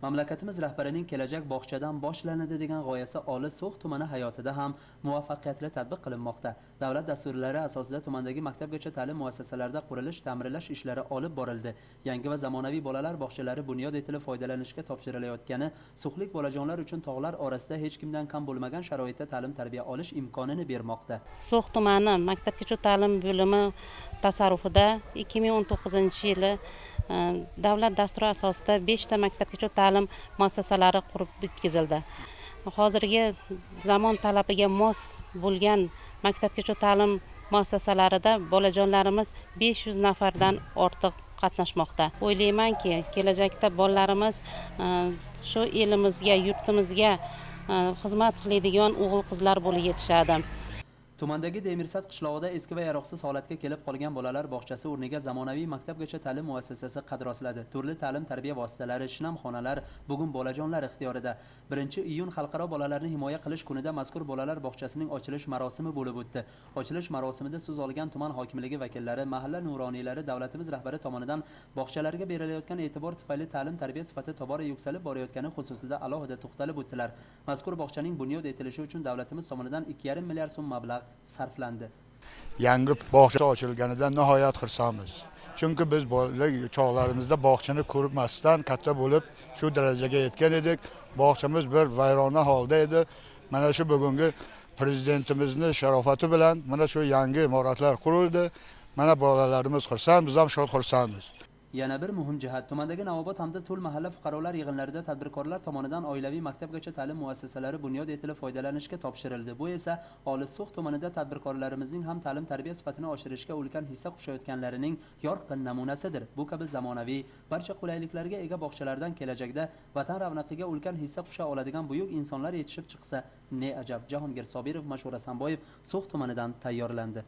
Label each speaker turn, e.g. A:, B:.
A: Mamlakatimiz rahbarining kelajak bog'chadan boshlanadi degan g'oyasi Olis So'x tumani hayotida ham muvaffaqiyatli tatbiq qilinmoqda. Davlat dasturlari asosida tumandagi maktabgacha ta'lim muassasalarida qurilish, ta'mirlash ishlari olib borildi. Yangi va zamonaviy bolalar bog'chalari bunyod etilib foydalanishga topshirilayotgani so'xlik bolajonlar uchun tog'lar orasida hech kimdan kam bo'lmagan sharoitda ta'lim-tarbiya olish imkonini bermoqda.
B: So'x tumani maktabgacha ta'lim bo'limi tasarrufida 2019-yili davlat dasturi asosida 5 ta maktabgacha ta'lim muassasalari qurib bitkazildi. Hozirgi zamon talabiga mos bo'lgan maktabgacha ta'lim muassasalarida bolajonlarimiz 500 nafardan ortiq qatnashmoqda. O'ylaymanki, kelajakda bolalarimiz shu elimizga, yurtimizga xizmat qiladigan o'g'il-qizlar bo'lib yetishadi.
A: Tumandagi Demirsat qishlog'ida eski va yaroqsiz holatga kelib qolgan bolalar bog'chasi o'rniga zamonaviy maktabgacha ta'lim muassasasi qad rostladi. Turli ta'lim-tarbiya vositalari, shinam xonalar bugun bolajonlar ixtiyorida. 1-iyun xalqaro bolalarni himoya qilish kunida mazkur bolalar bog'chasining ochilish marosimi bo'lib o'tdi. Ochilish marosimida so'z olgan tuman hokimligi vakillari, mahalla nuroniylari davlatimiz rahbari tomonidan bog'chalarga berilayotgan e'tibor tufayli ta'lim-tarbiya sifati tobora yuksalib borayotgani xususida alohida to'xtalib o'tdilar. Mazkur bog'chaning bunyod etilishi uchun davlatimiz tomonidan 2,5 milliard so'm mablag' sarflandi.
C: Yangi bog'cha ochilganidan nihoyat xursandmiz. Chunki biz bola chog'larimizda bog'chani ko'rmasdan katta bo'lib shu darajaga yetgan edik. Bog'chamiz bir vayrona holda edi. Mana shu bugungi prezidentimizni sharofati bilan mana shu yangi imoratlar qurildi. Mana bolalarimiz xursand, biz ham shod xursandmiz.
A: Yana bir muhim jihat, tumandagi Navobod hamda Tul mahalla fuqarolar yig'inlarida tadbirkorlar tomonidan oilaviy maktabgacha ta'lim muassasalari bunyod etilib foydalanishga topshirildi. Bu esa Olis So'x tumanida tadbirkorlarimizning ham ta'lim-tarbiya sifatini oshirishga ulkan hissa qo'shayotganlarining yorqin namunasidir. Bu kabi zamonaviy, barcha qulayliklarga ega bog'chalardan kelajakda vatan ravnaqiga ulkan hissa qo'sha oladigan buyuk insonlar yetishib chiqsa, ne ajab. Jahongir Sobirov, Mashhur Hasanboyev, So'x tumanidan tayyorlandi.